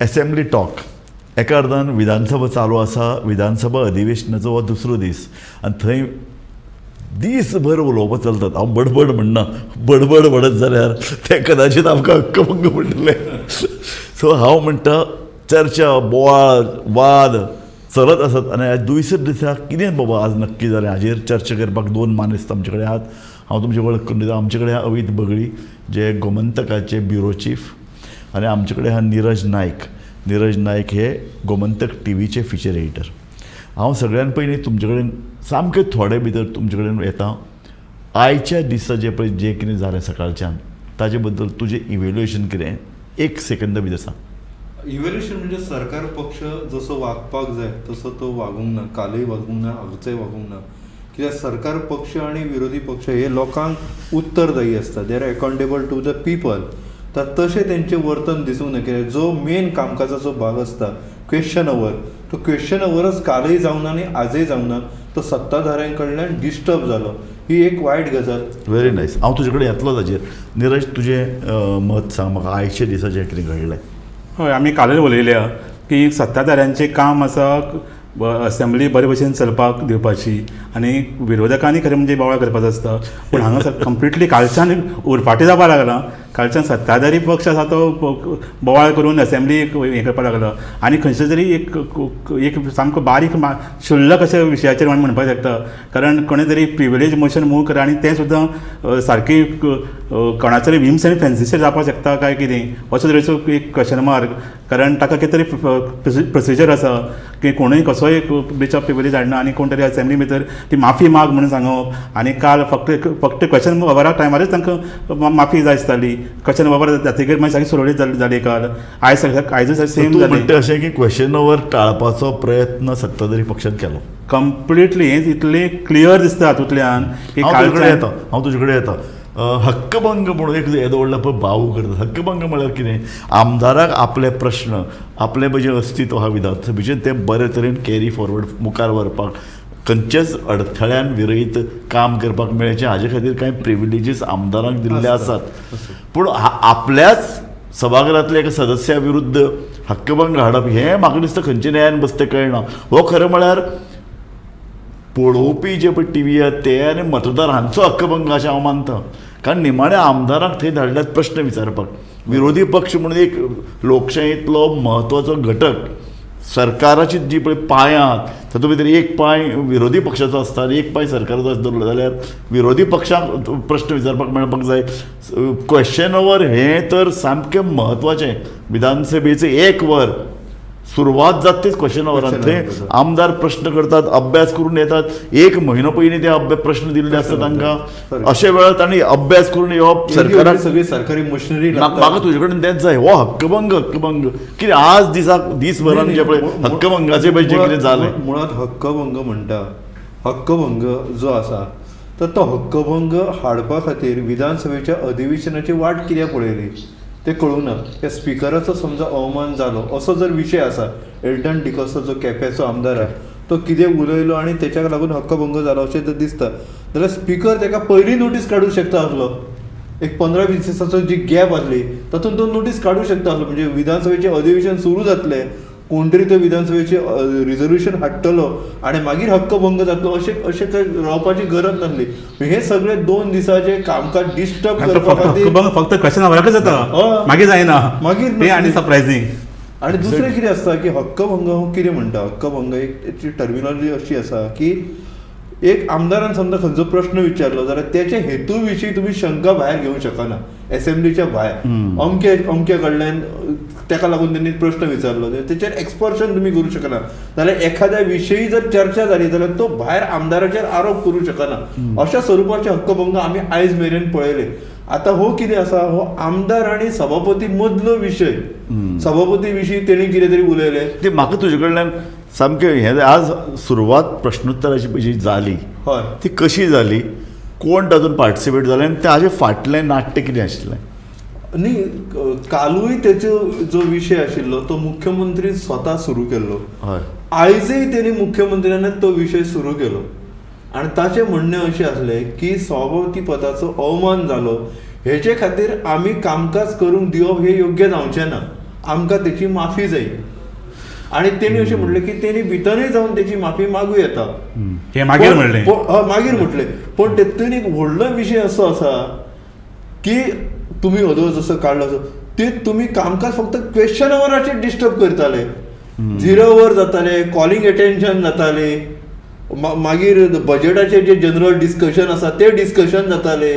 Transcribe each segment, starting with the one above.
Assembly talk एका अर्दान विधानसभा चालू आसा. विधानसभा अधिवेशनाचो हो दुसरो दीस आनी थंय दीसभर उलोवपां चलतात. हांव बडबड म्हणना, बडबड म्हणत जाल्यार तें कदाचित आमकां हक्कभंग म्हणटलें. सो हांव म्हणटा चर्चा, बोवाळ, वाद चलत आसात आनी ह्या दुसऱ्या दिसा कितें बाबा आज नक्की जालें हाजेर चर्चा करपाक दोन मानेस्त आमचे कडेन आहात. हांव तुमची वळख करून दिता. आमचे कडेन आहा अवीत बगळी, जे गोमंतकाचे ब्युरो चीफ, आनी आमचे कडेन आहा निरज नायक. निरज नायक हे गोमंतक टीव्हीचे फिचर एडिटर. हांव सगळ्यान पयलीं तुमचे कडेन सामकें थोडे भितर तुमचे कडेन येता. आयच्या दिसा जें पळय जें कितें जालें सकाळच्यान ताजे बद्दल तुजें इवेल्युएशन कितें एक सेकंदा भितर सांग. इव्हेल्युएशन म्हणजे सरकार पक्ष जसो वागपाक जाय तसो तो वागूंक ना, कालय वागूंक ना, आजूय वागूंक ना. कित्याक सरकार पक्ष आनी विरोधी पक्ष हे लोकांक उत्तरदायी आसता, they are accountable to the people. तर तशें तेंचें वर्तन दिसूंक ना. कित्याक जो मेन कामकाजाचो भाग आसता क्वेश्चन our, तो क्वेश्चन अवरच कालय जावंक ना आनी आजय जावंक ना. तो सत्ताधाऱ्यां कडल्यान डिस्टर्ब जालो, ही एक वायट गजाल. Very nice. हांव तुजे कडेन येतलो ताजेर. निरज, तुजें मत सांग म्हाका आयच्या दिसा जें कितें घडलें. हय, आमी कालय उलयल्या की सत्ताधाऱ्यांचें काम आसा असेंब्ली बरे भशेन चलपाक दिवपाची आनी विरोधकांनी खरें म्हणजे बोवाळ करपाचो आसता. पूण हांगा कंप्लिटली कालच्यान उरफाटें जावपाक लागलां. कालच्यान सत्ताधारी पक्ष आसा तो बोवाळ करून असेंब्ली हें करपाक लागला आनी खंयचे तरी एक एक सामको बारीक क्षुल्लक अशा विशयाचेर आमी म्हणपाक शकता. कारण कोणे तरी प्रिविलेज मोशन मूव करा आनी तें सुद्दां सारकें कोणाचो तरी विम्स आनी फॅन्सीचेर जावपाक शकता काय कितें असो तरेचो एक क्वेश्चन मार्क. कारण ताका कितें तरी प्रोसिजर आसा की कोणूय कसोय ब्रीच ऑफ प्रिविलेज हाडना आनी कोण तरी असेंब्ली भितर ती माफी माग म्हणून सांगप. आनी काल फक्त फक्त क्वेश्चन ओवरा टायमारच तांकां माफी जाय आसताली. क्वेश्चन ओवर जातकीर मागीर सारकी सुरळीत जाली. काल आयज आयजूय सेम तूं जालें. म्हणटा अशें की क्वेश्चन ओवर टाळपाचो प्रयत्न सत्ताधारी पक्षान केलो. कंप्लिटली हें इतलें क्लियर दिसता हातूंतल्यान की हांव तुजे कडेन कालच्यान येता, हांव तुजे कडेन येता. हक्कभंग म्हणून एक येदो व्हडलो पळय बाऊ करता. हक्कभंग म्हळ्यार कितें? आमदाराक आपले प्रश्न, आपलें पळय जें अस्तित्व आहा विधानसभेचें तें बरे तरेन कॅरी फॉरवर्ड मुखार व्हरपाक, खंयच्याच अडथळ्यान विरयत काम करपाक मेळचें हाजे खातीर कांय प्रिविलेजीस आमदारांक दिल्ले आसात. पूण आपल्याच सभाघरांतल्या एका सदस्या विरुद्ध हक्कभंग हाडप हें म्हाका दिसता खंयच्या न्यायान बसता कळना. हो खरें म्हळ्यार पळोवपी जे पळय टीव्ही आहा ते आनी मतदार हांचो हक्कभंग अशें हांव मानता. कारण निमाणे आमदारांक थंय धाडल्यात प्रश्न विचारपाक. विरोधी पक्ष म्हणून एक लोकशायेंतलो म्हत्वाचो घटक, सरकाराची जी पळय पांयां आहात तातूंत भितर एक पांय विरोधी पक्षाचो आसता आनी एक पांय सरकाराचो आसता. धरलो जाल्यार विरोधी पक्षांक प्रश्न विचारपाक मेळपाक जाय. क्वेश्चन ओवर हें तर सामकें म्हत्वाचें. विधानसभेचें एक वर सुरवात जाता तीच क्वेश्चन ओवरान. थंय आमदार प्रश्न करतात, अभ्यास करून येतात. एक म्हयनो पयलीं ते प्रश्न दिल्ले आसता तांकां. अशे वेळार तांणी अभ्यास करून येवप सरकाराक सगळी सरकारी मशिनरी. म्हाका तुजे कडेन तेंच जाय. हो हक्कभंग, हक्कभंग कितें आज दिसाक दीसभरान जे पळय हक्कभंगाचें पळय जें कितें जालें. मुळात हक्कभंग म्हणटा, हक्कभंग जो आसा तर तो हक्कभंग हाडपा खातीर विधानसभेच्या अधिवेशनाची वाट कित्याक पळयली तें कळूंक ना. त्या स्पिकराचो समजा अवमान जालो असो जर विशय आसा, एल्टन डिकोस्ता जो केप्याचो आमदार आहा तो कितें उलयलो आनी तेच्याक लागून हक्कभंग जालो अशें जर दिसता जाल्यार स्पिकर तेका पयलीं नोटीस काडूंक शकता आसलो. एक 15-20 दिसाचो जी गॅप आसली तातूंत तो नोटीस काडूंक शकता आसलो. म्हणजे विधानसभेचें अधिवेशन सुरू जातलें, कोण तरी तो विधानसभेचें रिजोल्युशन हाडटलो आनी मागीर हक्कभंग जातलो अशें अशें कांय रावपाची गरज नासली. हें सगळें 2 दिसाचें कामकाज डिस्टर्ब करपा खातीर हक्कभंग फक्त क्वेश्चन ओवराकच जाता, मागीर जायना. मागीर तें आनी सरप्रायझींग. आनी दुसरें कितें आसता की हक्कभंग हांव कितें म्हणटा, हक्कभंग एक तेची टर्मिनॉलॉजी अशी आसा की एक आमदारान समजा खंयचो प्रश्न विचारलो जाल्यार तेच्या हेतू विशीं तुमी शंका भायर घेवंक शकना एसेंब्लीच्या भायर. अमके अमके कडल्यान तेका लागून तेणी प्रश्न विचारलो तेचेर एक्सपर्शन तुमी करूं शकना. जाल्यार एखाद्या विशयी जर चर्चा जाली जाल्यार तो भायर आमदाराचेर आरोप करूं शकना. अशा स्वरुपाचे हक्कभंग आमी आयज मेरेन पळयले. आतां हो कितें आसा, हो आमदार आनी सभापती मदलो विशय. सभापती विशीं तेणी कितें तरी उलयलें ते म्हाका तुजे कडल्यान सामकें हें आज सुरवात प्रश्नोत्तराची जी जाली हय ती कशी जाली, कोण तातूंत पार्टिसिपेट जाले आनी ताजे फाटलें नाट्य कितें आशिल्लें? न्ही, कालूय तेचो जो विशय आशिल्लो तो मुख्यमंत्री स्वता सुरू केल्लो. हय, आयजय तेणी मुख्यमंत्र्यान तो विशय सुरू केलो आनी ताचें म्हणणें अशें आसलें की सभापती पदाचो अवमान जालो हेचे खातीर आमी कामकाज करूंक दिवप हें योग्य जावचें ना. आमकां तेची माफी जाय. आनी तेणी अशें म्हटलें की तेणी भितरूय जावन तेची माफी मागूं येता. हे मागीर म्हणलें, मागीर म्हटलें. पण तेतून एक व्हडलो विशय असो आसा की तुमी अदो जसो काडलो असो ते तुमी कामकाज फक्त क्वेश्चन अवराचेर डिस्टर्ब करताले. झिरो our जाताले, कॉलिंग एटेन्शन जाताले, मागीर बजेटाचेर जे जनरल डिस्कशन आसा ते डिस्कशन जाताले,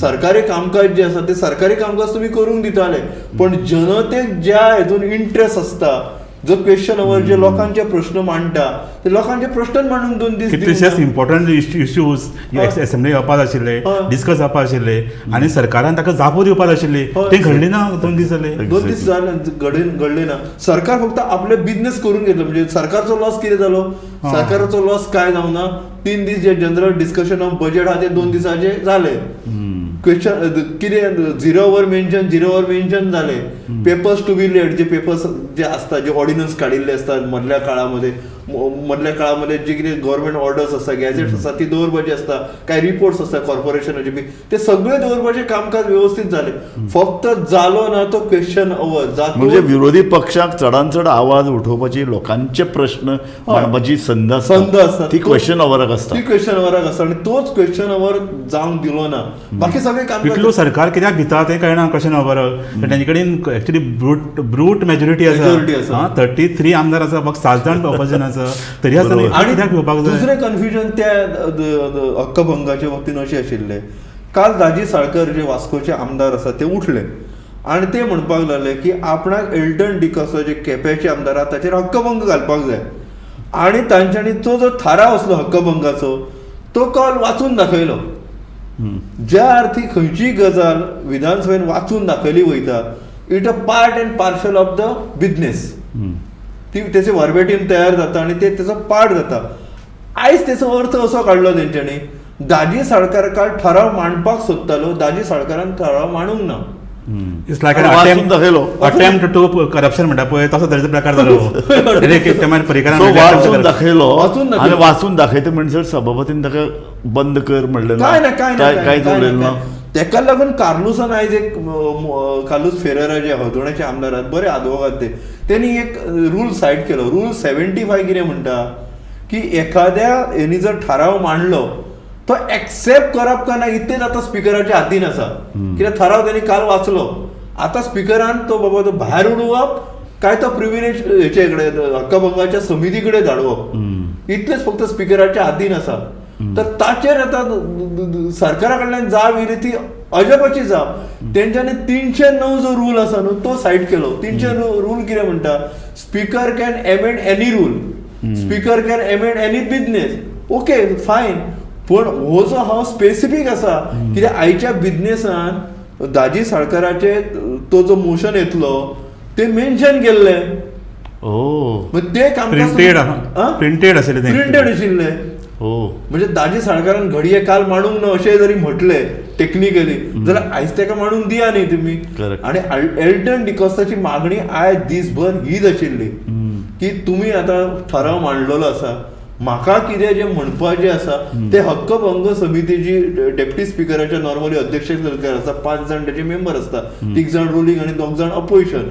सरकारी कामकाज जे आसा ते सरकारी कामकाज तुमी करूंक दिताले. पण जनतेक ज्या हेतून इंट्रस्ट आसता, जो क्वेश्चन our जे लोकांचे प्रश्न मांडटा ते लोकांचे प्रश्न मांडून 2 दीस कितलेशेच इम्पॉर्टंट इश्यूज असेंब्ली येवपाक आशिल्ले, डिस्कस जावपाक आशिल्ले आनी सरकारान ताका जापो दिवपाक आशिल्ली, ते घडले ना. 2 दीस जाले, 2 दीस जाले घडले ना. सरकार फक्त आपले बिझनेस करून घेतलो. म्हणजे सरकारचो लॉस कितें जालो, सरकाराचो लॉस काय जावना. 3 दीस जे जनरल डिस्कशन ऑफ बजेट आहा ते 2 दिसाचे जाले. क्वेश्चन कितें zero hour mention, zero hour mention जाले. Papers to be lead, J papers जे आसता, जे ऑर्डिनन्स काडिल्ले आसता मदल्या काळामध्ये, मदल्या काळामध्ये जे कितें गव्हर्मेंट ऑर्डर्स आसता, गॅझेट्स आसता, ती दवरपाची आसता, काय रिपोर्ट्स आसता कॉर्पोरेशनाचे बी, ते सगळे दवरपाचे कामकाज व्यवस्थीत जाले. फक्त जालो ना तो क्वेश्चन our. म्हणजे विरोधी पक्षाक चडान चड आवाज उठोवपाची, लोकांचे प्रश्न मांडपाची संद आसता, ती क्वेश्चन अवराक आसता, ती क्वेश्चन अवराक आसता. आनी तोच क्वेश्चन our जावंक दिलो ना. बाकी सगळे काम इतलो सरकार कित्याक भिता तें कळना क्वेश्चन अवराक. तेंचे कडेन एक्चुअली ब्रूट मेजॉरिटी आसा, 33 आमदार आसा, फक्त 7 जाण ऑपोजिशन आसा, तरी आसतना कित्याक भिवपाक जाय. दुसरें कन्फ्युजन त्या हक्कभंगाच्या बाबतीन अशें आशिल्लें, काल दाजी साळकर जे वास्कोचे आमदार आसा ते उठले आनी ते म्हणपाक लागले की आपणाक एल्टन डिकॉस्टा जे केप्याचे आमदार आसा ताचेर हक्कभंग घालपाक जाय. आनी तांच्यांनी तो जो थाराव आसलो हक्कभंगाचो तो काल वाचून दाखयलो. ज्या अर्थी खंयचीय गजाल विधानसभेन वाचून दाखयली वयता, it a part and parcel of the business. ती तेचे वर्बेटीम तयार जाता आनी ते तेचो पार्ट जाता. आयज तेचो अर्थ असो काडलो तेंच्यांनी, दाजी साळकार काल ठराव मांडपाक सोदतालो, दाजी साळकारान ठराव मांडूंक ना. It's like an attempt to corruption म्हणटा पळय तसो तरेचो प्रकार जालो. वाचून दाखयलो आनी वाचून दाखयता म्हणसर सभापतीन ताका बंद कर म्हणलें ना, काय ना, कांयच उलयलें ना. तेका लागून कार्लुसान आयज एक, कार्लूस फेरेरा जे हळदोण्याचे आमदार आहात, बरे आदवोगाद ते, तेणी एक रूल सायड केलो. रूल 75 कितें म्हणटा की एखाद्या हेणी जर थाराव मांडलो तो एक्सेप्ट करप काय ना इतलेंच आतां स्पिकराच्या हातीन आसा. कित्याक थाराव तेणी काल वाचलो, आतां स्पिकरान तो बाबा तो भायर उडोवप काय तो प्रिविलेज हेचे कडेन हक्कभंगाच्या समिती कडेन धाडवप, इतलेंच फक्त स्पिकराच्या हातीन आसा. तर ताचेर आतां सरकारा कडल्यान जाब येयली ती अजबाची जाब. तेंच्यांनी 309 जो रूल आसा न्हू तो सायड केलो. 309 रूल कितें म्हणटा, speaker can amend any rule, speaker can amend any business, okay fine. पूण हो जो हांव स्पेसिफीक आसा कित्याक आयच्या बिजनेसान दाजी साळकाराचे तो जो मोशन येतलो ते मेन्शन केल्लें. ते काम प्रिंटेड आशिल्लें, प्रिंटेड आशिल्लें. म्हणजे दाजी साळकारान घडये काल मांडूंक ना अशें जरी म्हटलें टेक्निकली जाल्यार आयज ताका मांडूंक दिया न्ही तुमी. आनी एल्टन डिकॉस्टाची मागणी आयज दीसभर हीच आशिल्ली की तुमी आतां ठराव मांडलेलो आसा, म्हाका कितें जें म्हणपाचें आसा ते हक्कभंग समितीची डेप्टी स्पिकराच्या नॉर्मली अध्यक्ष सरकार आसा, 5 जाण तेचे मेंबर आसता, 3 जाण रुलींग आनी 2 जाण अपोजिशन,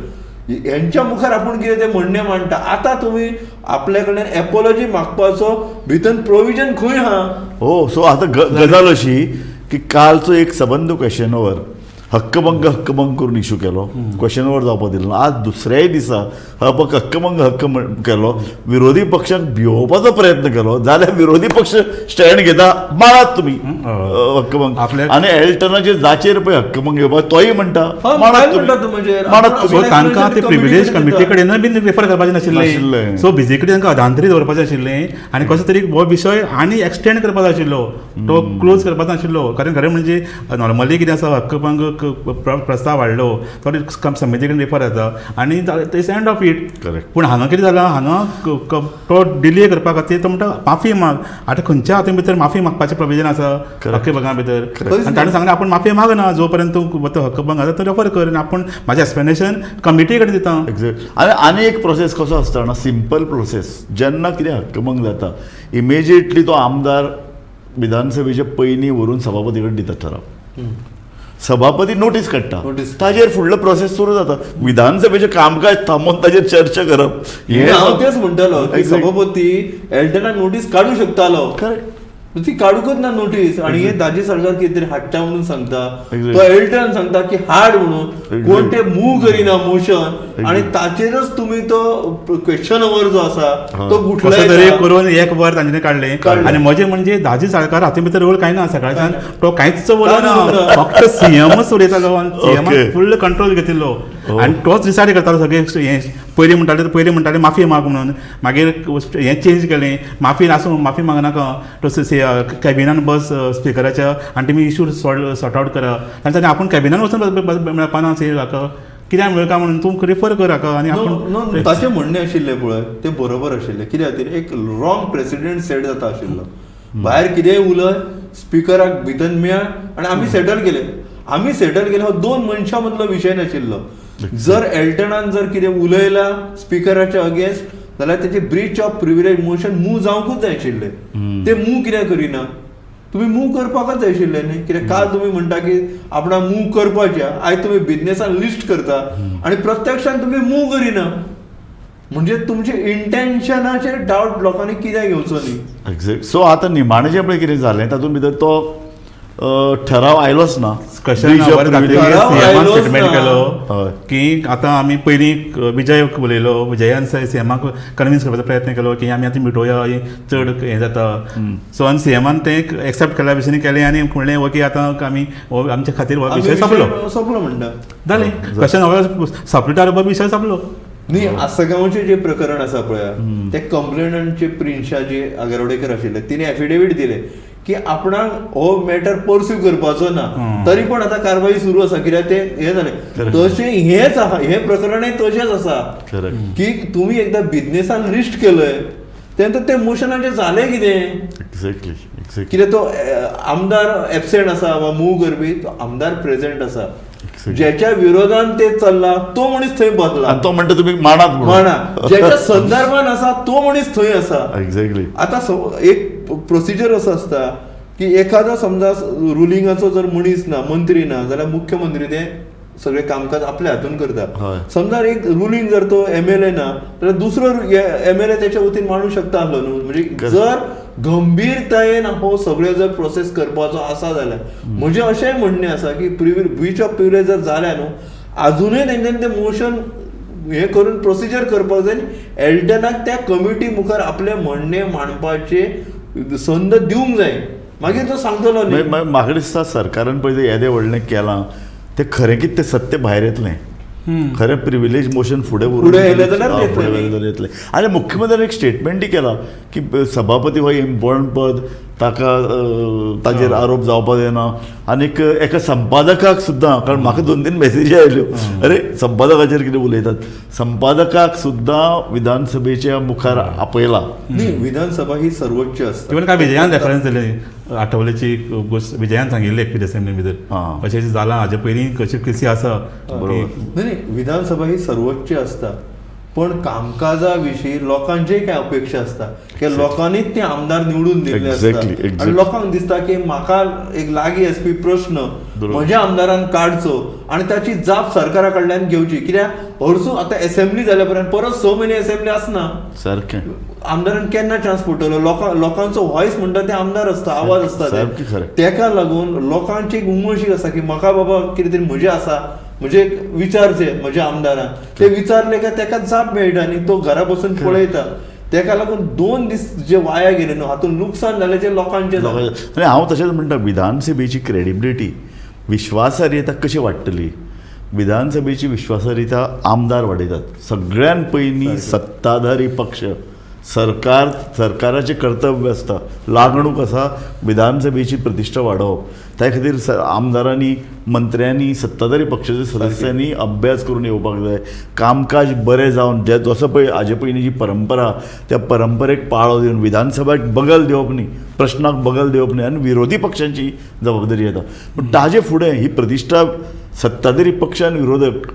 हेंच्या मुखार आपूण कितें तें म्हणणें मांडटा. आतां तुमी आपल्या कडल्यान एपोलॉजी मागपाचो भितर प्रोविजन खंय आहा. हो, सो आतां गजाल अशी की कालचो एक सबंद क्वेश्चन our हक्कभंग हक्कभंग करून इशू केलो, क्वेश्चन our जावपाक दिलो. आज दुसऱ्याय दिसा हक्कभंग हक्क केलो, विरोधी पक्षाक भिवोवपाचो प्रयत्न केलो, जाल्यार विरोधी पक्ष स्टँड घेता मारात तुमी हक्कभंग. आनी एल्टनाचे जाचेर पळय हक्कभंग घेवपाक तोय म्हणटा मारात तुमी. तांकां ते प्रिविलेज कमिटी कडेन बीन रेफर करपाचें नाशिल्लें. सो बेजिकली तांकां अधांतरी दवरपाचें आशिल्लें आनी कसो तरी हो विशय आनी एक्सटेंड करपाचो आशिल्लो, तो क्लोज करपाचो नाशिल्लो. कारण खरें म्हणजे नॉर्मली कितें आसा, हक्कभंग प्रस्ताव हाडलो तो समिती कडेन रेफर जाता आनी it's end of it. पूण हांगा कितें जालां, हांगा तो डिले करपा खातीर तो म्हणटा माफी माग. आतां खंयच्या हातूंत भितर माफी मागपाचें प्रोविजन आसा हक्कभंगा भितर? आनी ताणें सांगलें आपूण माफी मागना जो पर्यंत तूं तो हक्कभंग आसा तो रेफर कर आनी आपूण म्हाजें एक्सप्लेनेशन कमिटी कडेन दिता. एक्झॅक्ट. आनी आनी एक प्रोसेस कसो आसता ना, सिंपल प्रोसेस, जेन्ना कितें हक्कभंग जाता इमिजिएटली तो आमदार विधानसभेचे पयलीं व्हरून सभापती कडेन दिता ठराव. सभापती नोटीस काडटा, ताजेर फुडलो प्रोसेस सुरू जाता. विधानसभेचें कामकाज थांबोवन ताजेर चर्चा करप हें हांव तेच म्हणटालो की सभापती एल्टनाक नोटीस काडूं शकतालो, करेक्ट, ती काडूंकच ना नोटीस. आनी हे दाजी सरकार कितें तरी हाडटा म्हणून सांगता, तो एल्टन सांगता की हाड म्हणून, कोण ते मूव करिना मोशन, आनी ताचेरच तुमी तो क्वेश्चन our जो आसा तो कसो तरी करून एक वर तांच्यानी काडलें. आनी म्हजें म्हणजे दाजी साळकार हाती भितर रोल कांय ना, सकाळच्यान तो कांयच उलयना, फक्त सीएमच उलयतालो आनी सीएमान फुल्ल कंट्रोल घेतिल्लो आनी तोच डिसायड करतालो सगळें. हें पयलीं म्हणटाले, पयलीं म्हणटाले माफी माग म्हणून, मागीर हें चेंज केलें, माफी नासूं माफी मागनाका, तो कॅबिनान बस स्पिकराच्या आनी तुमी इशू सॉर्ट आवट करा. तांच्या आपूण कॅबिनान वचून मेळपा ना हाका कित्याक मेळका म्हणून तूं रिफर कर हाका. आनी आपूण ताचें म्हणणें आशिल्लें पळय तें बरोबर आशिल्लें, कित्या खातीर एक रॉंग प्रेसिडेंट सेट जाता आशिल्लो, भायर कितेंय उलय स्पिकराक भितर मेळ आनी आमी सेटल केले, आमी सेटल केले. हो दोन मनशां मदलो विशय नाशिल्लो. जर एल्टनान जर कितें उलयला स्पिकराच्या अगेन्स्ट जाल्यार तेचे breach of privilege motion move जावंकूच जाय आशिल्लें. ते मूव कित्याक करिना? तुमी मूव करपाकच जाय आशिल्लें न्ही, कित्याक काल तुमी म्हणटा की आपणाक मूव करपाचें, आयज तुमी बिजनेसान लिस्ट करता आनी प्रत्यक्षान तुमी मूव करिना, म्हणजे तुमचे इंटेन्शनाचेर डावट लोकांनी कित्याक घेवचो न्ही. एक्झॅक्ट. सो आतां निमाणें जें पळय कितें जालें तातूंत भितर तो ठराव आयलोच ना. स्टेटमेंट केलो की आतां आमी पयलीं विजय उलयलो, विजयान सीएमाक कन्विन्स करपाचो प्रयत्न केलो की आमी आतां मिटोवया, चड हें जाता. सो आनी सीएमान तें एक्सेप्ट केल्या भशेन केलें आनी म्हणलें ओके आतां आमी हो आमच्या खातीर हो विशय सोंपलो, सोंपलो म्हणटा जालें. कशें सोंपलो विशय सोंपलो न्ही. आसगांवचें जें प्रकरण आसा पळय, ते कंप्लेनंटचे प्रिन्शा जे आगरवडेकर आशिल्ले तिणें एफिडेवीट दिलें की आपणाक हो मॅटर पर्स्यू करपाचो ना, तरी पण आतां कारवाई सुरू आसा कित्याक तें हें जालें. तशें हेंच आहा, हें प्रकरणय तशेंच आसा की तुमी एकदां बिजनेसान लिस्ट केलंय तेन्ना तें मोशनाचें जालें कितें. एक्झॅक्टली, कित्याक तो आमदार एबसेंट आसा वा मूव करपी तो आमदार प्रेझेंट आसा, ज्याच्या विरोधान ते चल्ला तो मनीस थंय बसला, तो म्हणटा तुमी माणात माणा, ज्याच्या संदर्भान आसा तो मनीस थंय आसा. एक्झॅक्टली. आतां एक प्रोसिजर असो आसता की एखादो समजा रुलिंगाचो जर मनीस ना, मंत्री ना, जाल्यार मुख्यमंत्री ते सगळे कामकाज आपल्या हातून करता. समजा एक रुलिंग जर तो एमएलए ना जाल्यार दुसरो एमएलए त्याच्या वतीन मांडू शकता आसलो न्हू. म्हणजे जर गंभीरतायेन हो सगळे जर प्रोसेस करपाचो आसा जाल्यार म्हजें अशेंय म्हणणें आसा की ब्रीच ऑफ प्रिविलेज जर जाल्या न्हू, आजुनूय तेंच्यांनी तें मोशन हें करून प्रोसिजर करपाक जाय आनी एल्टनाक त्या कमिटी मुखार आपलें म्हणणें मांडपाचें संद दिवंक जाय, मागीर तो सांगतलो न्ही. म्हाका दिसता सरकारान पळय येदें व्हडलें केलां तें खरें कितें तें सत्य भायर येतलें, खरें प्रिविलेज मोशन फुडें फुडें येयलें जाल्यार येतलें. आनी मुख्यमंत्र्यान एक स्टेटमेंटय केलां की सभापती हो इम्पॉर्टंट पद, ताका ताजेर आरोप जावपाक जायना. आनीक एका संपादकाक सुद्दां, कारण म्हाका 2-3 मॅसेजी आयल्यो, अरे संपादकाचेर कितें उलयतात, संपादकाक सुद्दां विधानसभेच्या मुखार आपयला. न्ही, विधानसभा ही सर्वोच्च आसता. इवन काय विजयान रेफरन्स दिले आठवल्याची गोश्ट विजयान सांगिल्ली एक असेंब्ली भितर अशें जालां हाजे पयलीं कशी केसी आसा. बरोबर. न्ही, विधानसभा ही सर्वोच्च आसता, पण कामकाजा विशीं लोकांचे काय अपेक्षा आसता की लोकांनीच ते आमदार निवडून दिल्ले आसता आनी लोकांक दिसता की म्हाका एक लागीं आसपी प्रश्न म्हज्या आमदारान काडचो आनी ताची जाप सरकारा कडल्यान घेवची. कित्याक हरसूं आतां एसेंब्ली जाल्या उपरांत परत 6 म्हयने एसेंब्ली आसना, सारकें आमदारान केन्ना चान्स पडटलो? लोकांचो वॉयस म्हणटा ते आमदार आसता, आवाज आसता, तेका लागून लोकांची एक उमळशीक आसा की म्हाका बाबा कितें तरी म्हजें आसा, म्हणजे विचारचे म्हज्या आमदारान, ते विचारले काय तेका जाप मेळटा आनी तो घरा बसून पळयता. तेका लागून 2 दीस जे वाया गेले न्हू हातून लुकसाण जालें जें लोकांचें जालें. आनी हांव तशेंच म्हणटा, विधानसभेची क्रेडिबिलिटी, विश्वासार्हता कशी वाडटली? विधानसभेची विश्वासार्हता आमदार वाडयतात. सगळ्यान पयलीं सत्ताधारी पक्ष, सरकार, सरकाराचें कर्तव्य आसता, लागणूक आसा विधानसभेची प्रतिश्ठा वाडोवप. त्या खातीर आमदारांनी, मंत्र्यांनी, सत्ताधारी पक्षाच्या सदस्यांनी अभ्यास करून येवपाक जाय, कामकाज बरें जावन जे जसो पळय हाजे पयलीं जी परंपरा त्या परंपरेक पाळो दिवन विधानसभेक बगल दिवप न्ही, प्रश्नाक बगल दिवप न्ही, आनी विरोधी पक्षांची जबाबदारी येता. पूण ताजे फुडें ही प्रतिश्ठा सत्ताधारी पक्ष आनी विरोधक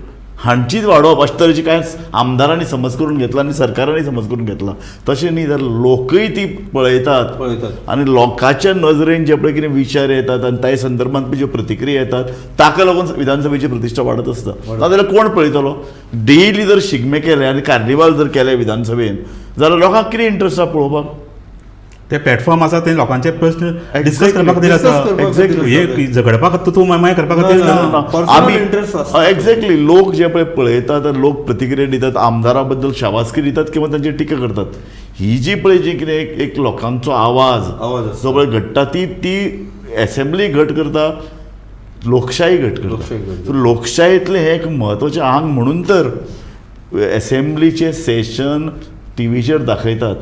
हांचीच वाडोवप अशे तरेची कांय आमदारांनी समज करून घेतला आनी सरकारांनी समज करून घेतला. तशें न्ही, जाल्यार लोकय ती पळयतात आनी लोकांच्या नजरेन जे पळय कितें विचार येतात आनी त्या संदर्भात ज्यो प्रतिक्रिया येतात ताका लागून विधानसभेची प्रतिश्ठा वाडत आसता. नाजाल्यार कोण पळयतलो? डेली जर शिगमे केले आनी कार्निवाल जर केले विधानसभेन जाल्यार लोकांक कितें इंट्रस्ट आसा पळोवपाक? ते प्लॅटफॉर्म आसा ते लोकांचे प्रश्न डिस्कस करपा खातीर आसा. हे झगडपा खातीर तूं माय करपा खातीर आमी एक्झॅक्टली लोक जे पळय पळयतात, लोक प्रतिक्रिया दितात, आमदारा बद्दल शाबासकी दितात किंवा तांची टिका करतात. ही जी पळय जी कितें एक लोकांचो आवाज जो पळय घडटा ती ती एसेंब्ली घट करता, लोकशाही घट करता. लोकशाहीतलें हें एक म्हत्वाचें आंग म्हणून तर एसेंब्लीचें सेशन टिवीचेर दाखयतात.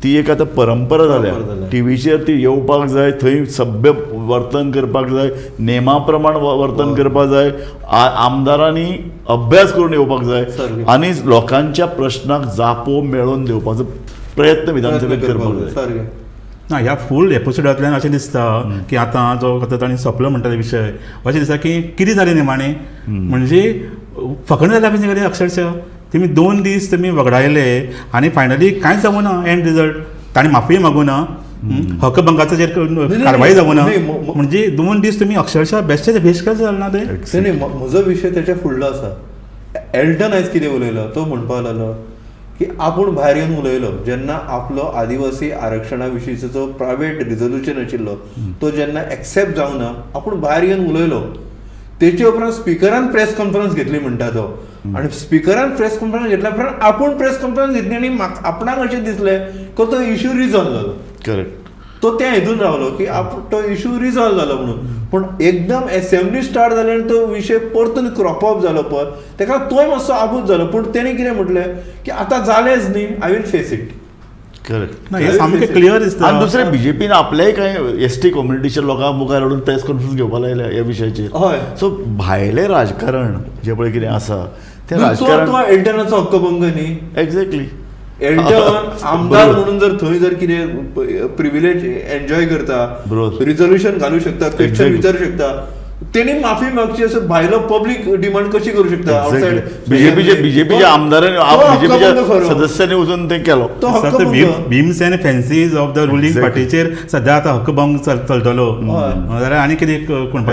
ती एक आतां परंपरा जाल्या. टिवीचेर ती येवपाक जाय, थंय सभ्य वर्तन करपाक जाय, नेमा प्रमाण वर्तन करपाक जाय, आमदारांनी अभ्यास करून येवपाक जाय आनी लोकांच्या प्रश्नाक जापो मेळोवन दिवपाचो प्रयत्न विधानसभेत करपाक जाय. ना, ह्या फूल एपिसोडांतल्यान अशें दिसता की आतां जो आतां ताणें सोंपलो म्हणटा विशय, अशें दिसता की कितें जालें निमाणें, म्हणजे फकण जालें कडेन अक्षरशः. तुमी 2 दीस तुमी वगडायले आनी फायनली कांयच जावं ना, एंड रिजल्ट ताणें माफी मागूं ना, हकभंगाचो चेर कारवाय जावं ना, म्हणजे 2 दीस तुमी अक्षरशः बेश्टेच भेश कशें जालें ना तें. न्ही, म्हजो विशय तेच्या फुडलो आसा. एल्टन आयज कितें उलयलो, तो म्हणपाक लागलो की आपूण भायर येवन उलयलो जेन्ना आपलो आदिवासी आरक्षणा विशींचो जो प्रायवेट रिजोल्युशन आशिल्लो तो जेन्ना एक्सेप्ट जावना आपूण भायर येवन उलयलो. तेचे उपरांत स्पिकरान प्रेस कॉन्फरन्स घेतली म्हणटा तो, आनी स्पिकरान प्रेस कॉन्फरन्स घेतल्या उपरांत आपूण प्रेस कॉन्फरन्स घेतली आनी आपणाक अशें दिसलें की तो इशू रिजॉल्व जालो. करेक्ट, तो त्या हितून रावलो की आपूण तो इशू रिजॉल्व जालो म्हणून. पूण एकदम एसेंब्ली स्टार्ट जाली आनी तो विशय परतून क्रॉप अप जालो परत, तेका तोय मातसो आबूज जालो. पूण तेणें कितें म्हटलें की आतां जालेंच न्ही, I will face it. Correct, ना हें सामकें क्लियर दिसता. आनी दुसरें बीजेपीन आपल्याय कांय एस टी कम्युनिटीच्या लोकां मुखार हाडून प्रेस कॉन्फरन्स घेवपाक लायल्या ह्या विशयाचेर. हय, सो भायलें राजकारण जें पळय कितें आसा तें राजकारण तो एल्टनाचो हक्कभंग न्ही. एक्झॅक्टली, एल्टन आमदार म्हणून जर थंय जर कितें प्रिविलेज एन्जॉय करता, रिजोल्युशन घालू शकता, क्वेश्चन विचारू शकता, तेणी माफी मागची असो भायलो पब्लीक डिमांड कशी करू शकता? बीजेपीच्या बीजेपीच्या आमदारांनी बीजेपीच्या सदस्यांनी वचून ते केलो. Whims and fancies of the ruling पार्टीचेर सध्या आतां हक्कभंग चलतलो जाल्यार आनी कितें कोण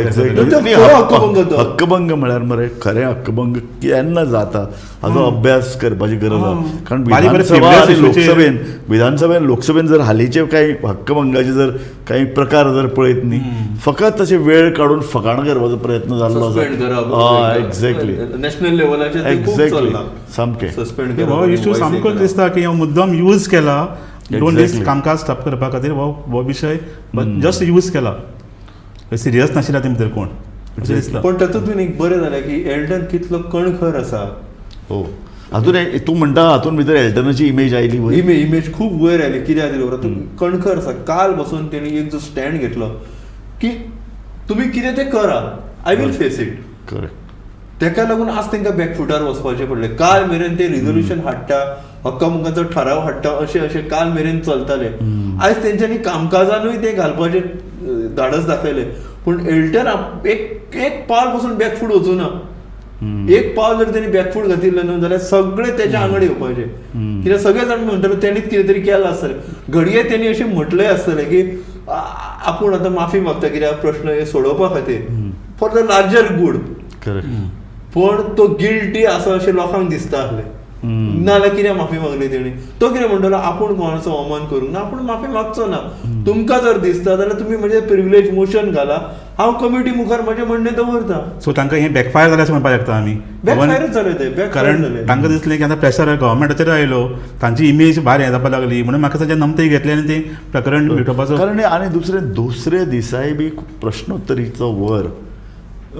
हक्कभंग म्हळ्यार मरे खरें हक्कभंग केन्ना जाता हाचो अभ्यास करपाची गरज आसा. कारण विधानसभा आनी लोकसभेन विधानसभेन लोकसभेन जर हालींचे कांय हक्कभंगाचे जर कांय प्रकार जर पळयत न्ही, फकत तशें वेळ काडून फकाणां करपाचो प्रयत्न जाल्लो आसा. एक्झॅक्टली, नॅशनल लेवलाचेर एक्झॅक्टली सामकें सस्पेंड हो इशू सामको दिसता की हो मुद्दम यूज केला 2 दीस कामकाज स्टॉप करपा खातीर हो विशय जस्ट यूज केला, सिरियस नाशिल्ला ते भितर कोण दिसता. पण तातूंत एक बरें जालें की एल्टन कितलो कणखर आसा. हो, हातून तूं म्हणटा हातून भितर एल्टनाची इमेज आयली, इमेज खूब वयर आयली. कित्याक खातीर खबर, तूं कणखर आसा. काल बसून तेणी एक जो स्टँड घेतलो की तुमी कितें तें करा, I will face it. Correct, तेका लागून आज तांकां बॅकफुटार वचपाचें पडलें. काल मेरेन ते रिजोल्युशन हाडटा, हक्कभंगाचो ठराव हाडटा अशें अशें काल मेरेन चलताले. आयज तेंच्यांनी कामकाजानूय ते घालपाचें धाडस दाखयलें. पूण एल्टन एक एक पावल पसून बॅकफूट वचूना. एक पावल जर तेणी बॅकफूट घातिल्लें न्हू जाल्यार सगळे तेच्या आंगड येवपाचे. कित्याक सगळे जाण म्हणटले तेणीच कितें तरी केलां आसतलें. घडये तेणी अशें म्हटलें आसतलें की आपूण आतां माफी मागता कित्याक प्रश्न हे सोडोवपा खातीर, फॉर the larger good. पूण तो गिल्टी आसा अशें लोकांक दिसता आसलें. नाजाल्यार कित्याक माफी मागली तेणी? तो कितें म्हणटलो आपूण कोणाचो अवमान करूंक ना, आपूण माफी मागचो ना. तुमकां जर दिसता जाल्यार तुमी म्हजें प्रिविलेज मोशन घाला, हांव कमिटी मुखार म्हजें म्हणणें दवरता. सो तांकां हें बॅकफायर जालें अशें म्हणपाक शकता आमी. बॅकफायरच जालें तें, कारण तांकां दिसलें की आतां प्रेशर गव्हर्मेंटाचेर आयलो, तांची इमेज भायर हें जावपाक लागली म्हणून म्हाका तांचे नमतें घेतलें आनी तें प्रकरण मिटोवपाचो. कारण आनी दुसरें दुसरे दिसाय बी प्रश्नोत्तरीचो वर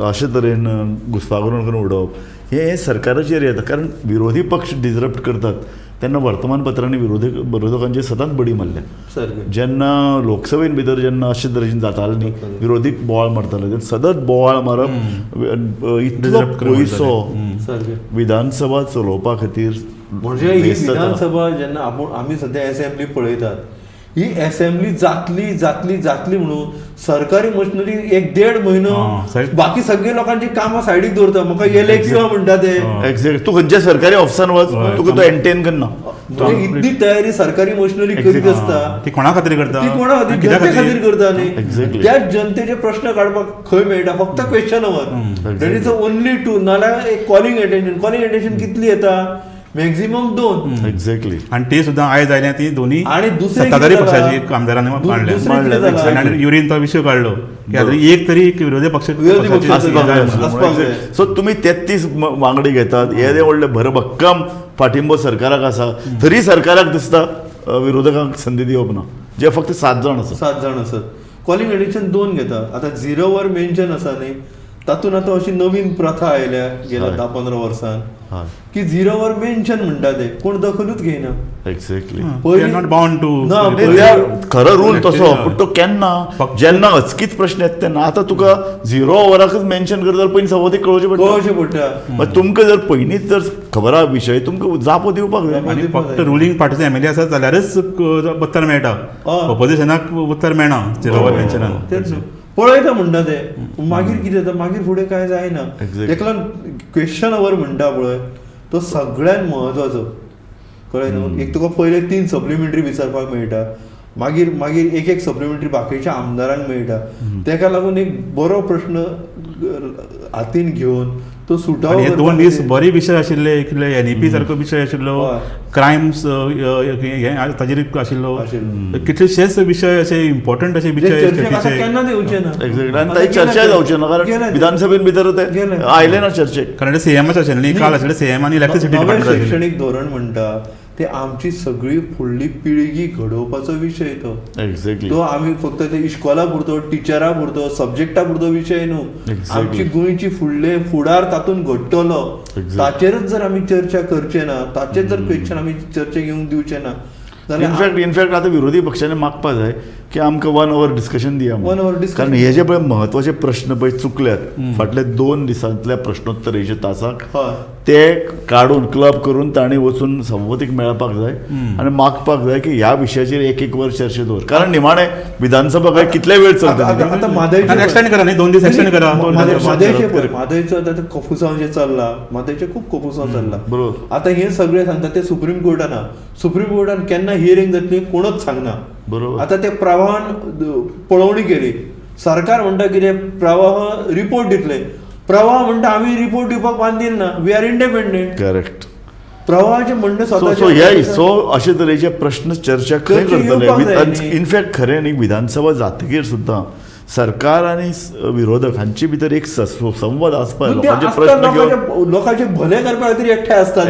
अशे तरेन घुसपागोंदळ करून उडोवप हें सरकाराचेर येता. कारण विरोधी पक्ष डिसरप्ट करतात तेन्ना वर्तमानपत्रांनी विरोधकांचेर सदांच बडी मारल्या. जेन्ना लोकसभेन भितर जेन्ना अशे तरेन जातालें न्ही, विरोधी बोवाळ मारताले तेन्ना सदांच बोवाळ मारप, इतलो पयसो विधानसभा चलोवपा खातीर. म्हणजे ही विधानसभा जेन्ना आपूण आमी सद्या एसेंब्ली पळयतात, ही असेंब्ली जातली जातली जातली म्हणून सरकारी मशिनरी 1-1.5 म्हयनो बाकी सगळे लोकांची कामां सायडीक दवरता. म्हाका येले किंवा म्हणटा ते एक्झॅक्ट तूं खंयच्या सरकारी ऑफिसान वच तुका तो एंटेन करना. इतली तयारी सरकारी मशिनरी करीत आसता. ती कोणा खातीर करता? ती कोणा खातीर? जनते खातीर करता न्ही. त्याच जनतेचे प्रश्न काडपाक खंय मेळटा? फक्त question hour. That is only two. नाल्यार एक कॉलिंग अटेन्शन. कॉलिंग अटेन्शन कितली येता? मॅक्झिमम 2. एक्झॅक्टली. आणि ते सुद्धा आयज आयले ती दोन्ही आणि दुसरे सत्ताधारी पक्षाची आमदारांनी मांडले आणि युरीन तो विशय काढलो की एक तरी विरोधी पक्ष. सो तुमी 33 वांगडी घेतात, येदे व्हडले भरभक्कम पाठिंबो सरकाराक आसा, तरी सरकाराक दिसता विरोधकांक संदी दिवप ना, जे फक्त 7 जाण आसा. 7 जाण आसात. कॉलिंग एडिशन 2 घेता. आतां झिरोवर मेन्शन आसा न्ही, तातूंत आतां अशी नवीन प्रथा आयल्या गेल्या 10-15 वर्सान की झिरोवर मेन्शन म्हणटा ते कोण दखलूच घेयना. एक्झॅक्टली. Not bound to खरो रूल तसो, पूण तो केन्ना जेन्ना अचकीत प्रश्न येता तेन्ना. आतां तुका झिरो ओवराकच मेन्शन करता जाल्यार पयलीं सवती कळोवचें पडटा. कळोवचें पडटा. तुमकां जर पयलींच जर खबर आहा विशय तुमकां जापो दिवपाक जाय. आनी फक्त रुलींग पार्टीचे एमएलए आसा जाल्यारच उत्तर मेळटा, ऑपोजिशनाक उत्तर मेळना झिरोवर मेन्शनान. तेच पळयता म्हणटा ते मागीर कितें जाता, मागीर फुडें कांय जायना. ताका लागून क्वेश्चन our म्हणटा पळय तो सगळ्यात म्हत्वाचो. कळ्ळें न्हू? एक तुका पयले 3 सप्लिमेंटरी विचारपाक मेळटा, मागीर मागीर एक एक सप्लिमेंटरी बाकीच्या आमदारांक मेळटा. ताका लागून एक बरो प्रश्न हातीन घेवन तो सुटावो. हे 2 दीस बरे विशय आशिल्ले, एनईपी सारको विशय आशिल्लो, क्रायम्स ताजेर आशिल्लो, कितलेशेच विशय असे इम्पॉर्टंट असे विशय केन्ना येवचे ना. एक्झॅक्टली. आनी ताची चर्चा जावची ना, कारण विधानसभेन भितर ते आयले ना चर्चेक. कारण सीएमच आशिल्ले न्ही, काल आशिल्ले सीएम आनी इलेक्ट्रिसिटी डिपार्टमेंट. शिक्षणीक धोरण म्हणटा ते आमची सगळी फुडली पिळगी घडोवपाचो विशय तो. एक्झॅक्टली. तो आमी फक्त ते इश्कोला पुरतो, टिचरा पुरतो, सब्जेक्टा पुरतो विशय न्हू. आमची गोंयची फुडले फुडार तातूंत घडटलो, ताचेरच जर आमी चर्चा करचे ना, ताचेर जर क्वेश्चन आमी चर्चे घेवंक दिवचे ना जाल्यार इनफॅक्ट आतां विरोधी पक्षांनी मागपा जाय की आमकां 1 our discussion दिया. 1 our discussion. कारण हे जे पळय म्हत्वाचे प्रश्न पळय चुकल्यात फाटले 2 दिसांतल्या प्रश्नोत्तरेच्या तासाक, ते काडून क्लब करून तांणी वचून सभापतीक मेळपाक जाय आनी मागपाक जाय की ह्या विशयाचेर 1-1 वर चर्चे दवर. कारण निमाणे विधानसभा काय कितले वेळ चलता. आतां म्हादयचें एक्सटेंड करा न्ही, 2 दीस एक्सटेंड करा. म्हादयचें पळय, म्हादयचो आतां कोफुसांव जें चल्लां, म्हादयचें खूब कोफुसांव चल्लां. बरोबर. आतां हें सगळें सांगता तें सुप्रीम कोर्टान आहा. सुप्रीम कोर्टान केन्ना हियरींग जातली कोणूच सांगना. बरोबर. आतां ते प्रवाहान पळोवणी केली, सरकार म्हणटा कितें प्रवाह रिपोर्ट दितले, प्रवाह म्हणटा आमी रिपोर्ट दिवपाक बांदील ना, we are independent. Correct. प्रवाहाचें म्हणणें स्वता. सो सो अशे तरेचे प्रश्न चर्चा खंय करतले? इनफॅक्ट खरें न्ही, विधानसभा जातकीर सुद्दां सरकार आनी विरोधक हांचे भितर एक संवाद आसपाक लोकांचे भले करपा खातीर एकठांय आसतात.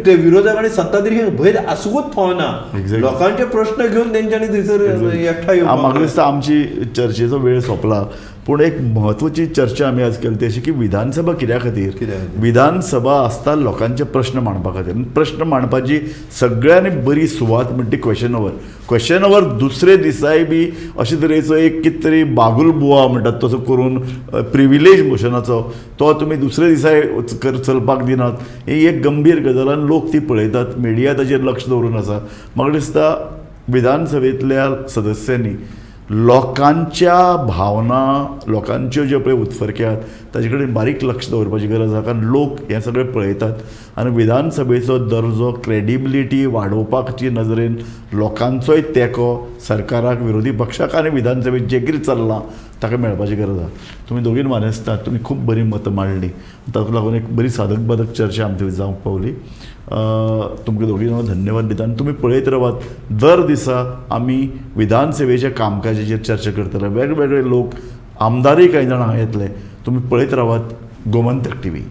ते विरोधक आनी सत्ताधारी हे भंय आसूंकच फावना. लोकांचे प्रश्न घेवन तेंच्यांनी थंयसर एकठांय येवपाक. म्हाका दिसता आमची चर्चेचो वेळ सोंपला, पूण एक म्हत्वाची चर्चा आमी आज केली ती अशी की विधानसभा कित्या खातीर? विधानसभा आसता लोकांचे प्रश्न मांडपा खातीर. प्रश्न मांडपाची सगळ्यांनी बरी सुवात म्हणटी क्वेश्चन our. Question our दुसरे दिसाय बी अशे तरेचो एक कितें तरी बागुल बुवा म्हणटात तसो करून प्रिविलेज मोशनाचो तो तुमी दुसरे दिसाय चलपाक दिनात, ही एक गंभीर गजाल आनी लोक ती पळयतात, मिडिया ताचेर लक्ष दवरून आसा. म्हाका दिसता विधानसभेंतल्या सदस्यांनी लोकांच्या भावना, लोकांच्यो ज्यो पळय उत्फर्के आहात ताजे कडेन बारीक लक्ष दवरपाची गरज आसा. कारण लोक हें सगळें पळयतात आनी विधानसभेचो दर्जो, क्रेडिबिलिटी वाडोवपाची नदरेन लोकांचोय तेंको सरकाराक, विरोधी पक्षाक आनी विधानसभेत जें कितें चल्लां ताका मेळपाची गरज आसा. तुमी दोगीन मानेस्तात, तुमी खूब बरी मतां मांडली, ताका लागून एक बरी साधक बाधक चर्चा आमची जावंक पावली. तुमकां दोगीन हांव धन्यवाद दिता आनी तुमी पळयत रावात. दर दिसा आमी विधानसभेच्या कामकाजाचेर चर्चा करतले, वेगवेगळे लोक, आमदारूय कांय जाण हांगा येतले. तुमी पळयत रावात गोमंतक टीव्ही.